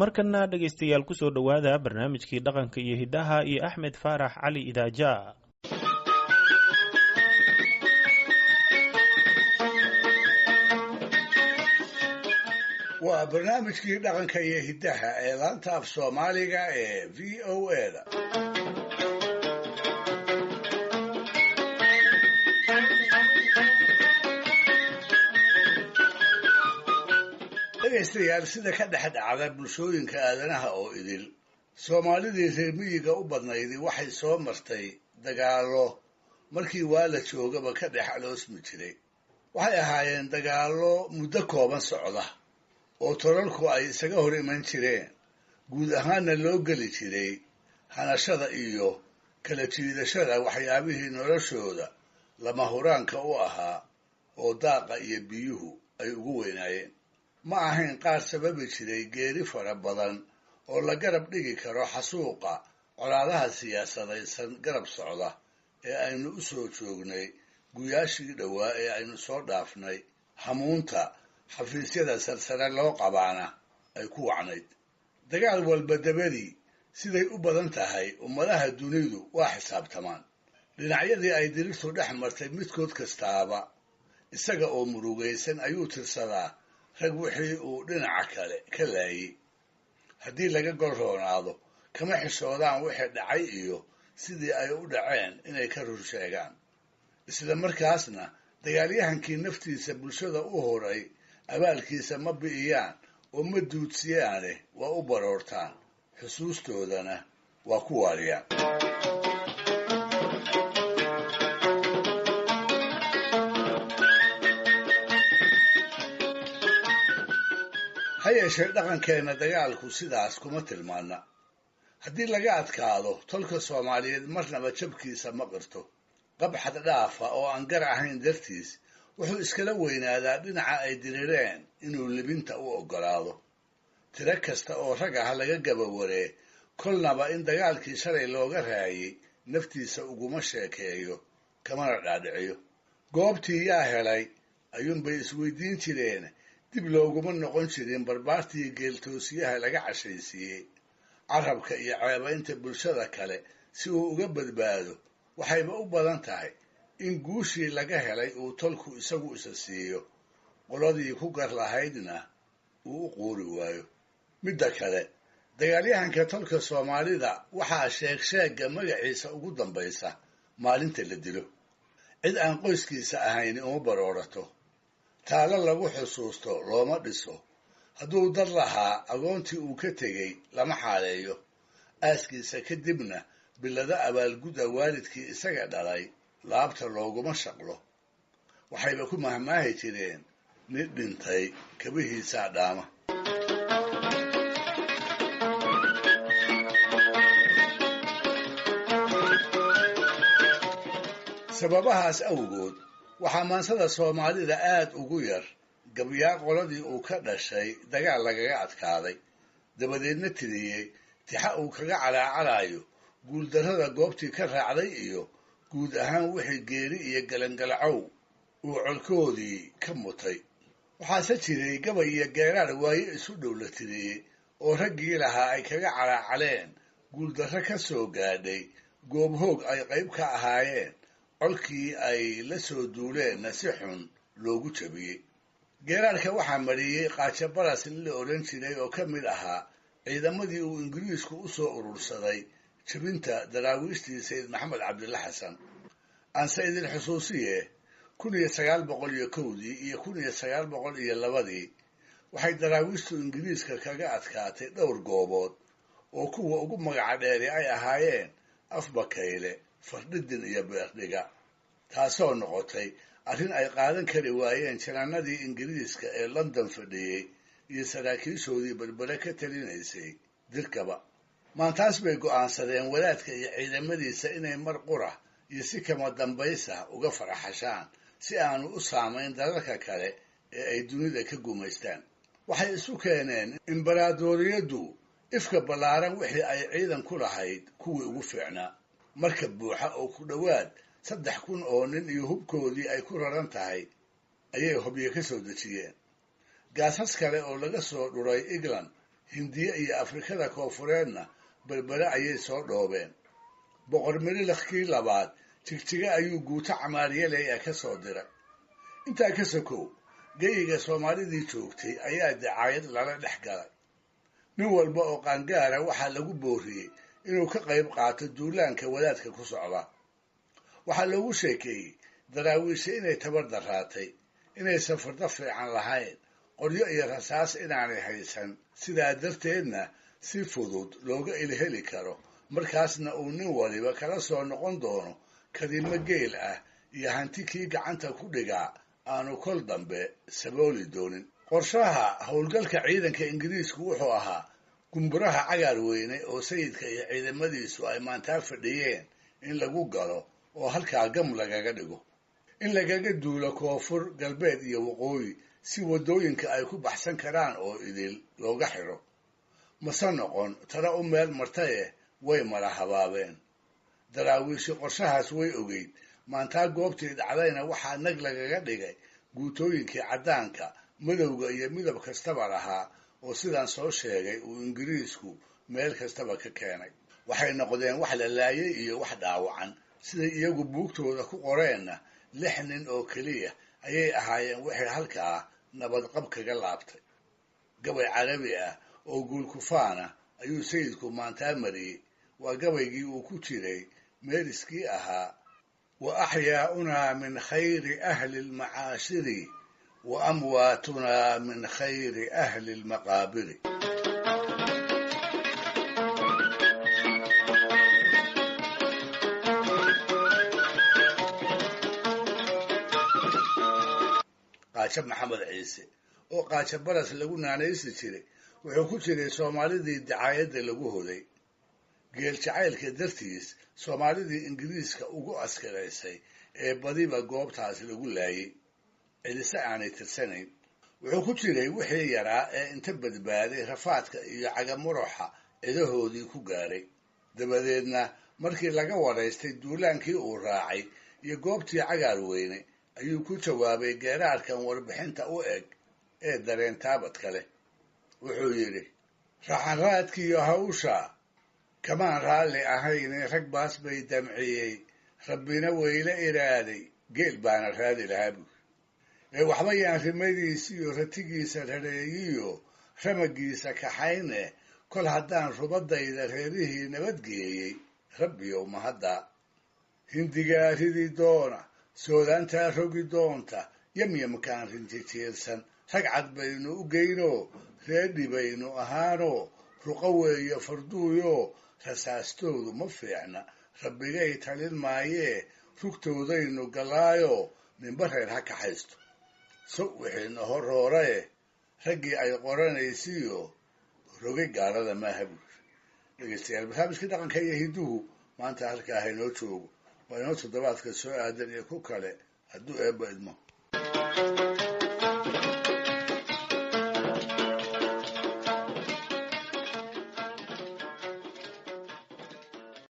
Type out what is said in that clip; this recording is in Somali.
Markana dhegaystayaal, kusoo dhowaada barnaamijkii dhaqanka iyo hiddaha iyo Axmed Faarax Cali Idaaja. Waa barnaamijkii dhaqanka iyo hiddaha ee laanta af Soomaaliga ee VOA-da. Dhegaystayaal, sida ka dhex dhacda bulshooyinka aadanaha oo idil, Soomaalidii reer miyiga u badnaydi waxay soo martay dagaallo markii waa la joogaba ka dhex aloosmi jiray. Waxay ahaayeen dagaallo muddo kooban socda oo tolalku ay isaga hor iman jireen, guud ahaanna loo geli jiray hanashada iyo kala jiidashada waxyaabihii noloshooda lama huraanka u ahaa oo daaqa iyo biyuhu ay ugu weynaayeen. Ma ahayn qaar sababi jiray geeri fara badan oo la garab dhigi karo xasuuqa colaadaha siyaasadaysan garab socda ee aynu u soo joognay guyaashii dhowaa ee aynu soo dhaafnay, hamuunta xafiisyada sarsare loo qabaana ay ku wacnayd. Dagaal walba dabadii, siday u badan tahay ummadaha dunidu waa xisaabtamaan. Dhinacyadii ay dirirtu dhex martay midkood kastaaba isaga oo murugaysan ayuu tirsadaa rag wixii uu dhinaca kale ka laayey. Haddii laga golroonaado, kama xishoodaan wixii dhacay iyo sidii ay u dhaceen inay ka run sheegaan. Isla markaasna dagaalyahankii naftiisa bulshada u horay abaalkiisa ma bi'iyaan oo ma duudsiyaane, waa u baroortaan, xusuustoodana waa ku waariyaan. Ha yeeshee, dhaqankeenna dagaalku sidaas kuma tilmaana. Haddii laga adkaado, tolka Soomaaliyeed marnaba jabkiisa ma qirto. Qabxad dhaafa oo aan gar ahayn dartiis wuxuu iskala weynaadaa dhinaca ay dirireen inuu libinta u oggolaado. Tiro kasta oo rag ah laga gabawaree, kolnaba in dagaalkii shalay looga raayay naftiisa uguma sheekeeyo, kamana dhaadhiciyo. Goobtii yaa helay ayuunbay isweydiin jireen, dib looguma noqon jirin barbaartii geeltoosiyaha laga cashaysiiyey. Carabka iyo ceebaynta bulshada kale si uu uga badbaado, waxayba u badan tahay in guushii laga helay uu tolku isagu isa siiyo, qoladii ku gar lahaydna uu u quuri waayo. Midda kale, dagaalyahanka tolka Soomaalida waxaa sheeg sheegga magaciisa ugu dambaysa maalinta la dilo. Cid aan qoyskiisa ahayn uma baroorato, taalo lagu xusuusto looma dhiso. Hadduu dad lahaa, agoontii uu ka tegey lama xaaleeyo. Aaskiisa kadibna bilado abaalguda waalidkii isaga dhalay laabta looguma shaqlo. Waxayba ku mahmaahi jireen, "Nin dhintay kabihiisaa dhaama." Sababahaas awgood, waxaa maansada Soomaalida aad ugu yar gabyaa qoladii uu ka dhashay dagaal lagaga adkaaday dabadeedna tiriyey tixa uu kaga calaacalayo guuldarrada goobtii ka raacday iyo guud ahaan wixii geeri iyo galangalacow uu colkoodii ka mutay. Waxaase jiray gabay iyo geeraar waaye isu dhow la tiriyey oo raggii lahaa ay kaga calaacaleen guuldarro ka soo gaadhay goobhoog ay qayb ka ahaayeen, colkii ay la soo duuleenna si xun loogu jabiyey. Geeraarka waxaa mariyey Qaajo Baras nin la odhan jiray oo ka mid ahaa ciidamadii uu Ingiriisku u soo urursaday jabinta daraawiishtii Sayid Maxamed Cabdilla Xasan. Aanse idin xusuusiye, 1901-dii iyo 1902-dii waxay daraawiishtu Ingiriiska kaga adkaatay dhowr goobood oo kuwa ugu magaca dheeri ay ahaayeen Afbakayle, Fardhidin iyo Beerdhiga, taasoo noqotay arrin ay qaadan kari waayeen janaanadii Ingiriiska ee London fadhiyey iyo saraakiishoodii Berbere ka talinaysay dirkaba. Maantaas bay go'aansadeen wadaadka iyo ciidamadiisa inay mar qura iyo si kama dambaysa uga faraxashaan, si aanu u saamayn dalalka kale ee ay dunida ka gumaystaan. Waxay isu keeneen imbaraadoriyaddu ifka ballaaran wixii ay ciidan ku lahayd kuwii ugu fiicnaa, marka buuxa oo ku dhowaad 3000 oo nin iyo hubkoodii ay ku raran tahay ayay hobyo ka soo dejiyeen. Gaasas kale oo laga soo dhuray England Hindiye iyo Afrikada Koonfureedna Berbere ayay soo dhoobeen. Boqor Mililakh labaad Jigjiga ayuu guuto Camaariyaley ah ka soo diray. Intaa ka sokow, geyiga Soomaalidii joogtay ayaa dacaayad lala dhex galay. Nin walba oo qaangaara waxaa lagu booriyey inuu ka qayb qaato duulaanka wadaadka ku socda. Waxaa loogu sheekeeyey Daraawiishe inay tabar daraatay, inaysan fardo fiican lahayn, qoryo iyo rasaas inaanay haysan, sidaa darteedna si fudud looga ilheli karo, markaasna uu nin waliba kala soo noqon doono kadimo geel ah iyo hanti kii gacanta ku dhigaa aanu kol dambe sabooli doonin. Qorshaha howlgalka ciidanka Ingiriisku wuxuu ahaa gumburaha Cagaar Weyne oo sayidka iyo ciidamadiisu ay maantaa fadhiyeen in lagu galo oo halkaa gam lagaga dhigo, in lagaga duulo koonfur, galbeed iyo waqooyi si waddooyinka ay ku baxsan karaan oo idil looga xidho. Mase noqon tala u meel martaye, way mala habaabeen. Daraawiishi qorshahaas way ogeyd. Maantaa goobtii dhacdayna waxaa nag lagaga dhigay guutooyinkii caddaanka, madowga iyo midab kastaba lahaa oo sidaan soo sheegay uu Ingiriisku meel kastaba ka keenay. Waxay noqdeen wax la laayay iyo wax dhaawacan. Siday iyagu buugtooda ku qoreenna, 6 nin oo keliya ayay ahaayeen wixii halkaa nabadqab kaga laabtay. Gabay Carabi ah oo guulkufaana ayuu sayidku maantaa mariyey. Waa gabaygii uu ku jiray meeriskii ahaa: wa axyaaunaa min khayri ahli lmacaashiri wa amwaatunaa min khayri ahli lmaqaabiri. Qaajo Maxamed Ciise oo Qaajo Baras lagu naanaysi jiray wuxuu ku jiray Soomaalidii dacaayadda lagu hoday. Geel jacaylka dartiis Soomaalidii Ingiriiska ugu askaraysay ee badiba goobtaas lagu laayay, cidise aanay tirsanayn. Wuxuu ku jiray wixii yaraa ee inta badbaaday rafaadka iyo cagamuruxa cidahoodii ku gaaray. Dabadeedna markii laga waraystay duulaankii uu raacay iyo goobtii Cagaar Weyne ayuu ku jawaabay geeraarkan warbixinta u eg ee dareen taabadka leh. Wuxuu yidhi: raxanraadkiiyo hawsha kamaan raalli ahayne, rag baas bay damciyey, rabbina weyla iraaday, geel baana raadi lahaa buuri. Ee waxba yaan rimadiisa iyo ratigiisa rareeyiyo ramagiisa kaxayne, kol haddaan rubadayda reerihii nabadgeeyey, rabbiyow mahaddaa. Hindigaa ridi doona, soodaantaa rogi doonta, yamyamkaan rinjijiirsan, rag cad baynu u geynoo, reedhi baynu ahaanoo, ruqo weeye farduuyoo, rasaastoodu ma fiicna, rabbigay talin maayee, rugtoodaynu galaayoo, ninba reer ha kaxaysto. Sow wixiina horrooraye, raggii ay qoranaysiiyo rogay gaalada maaha buuri. Dhegeystayaal, barnaamijka dhaqanka iyo hidduhu maanta halkaa haynoo joogo. Waa inoo toddobaadka soo aadan iyo ku kale hadduu Eebba idmo.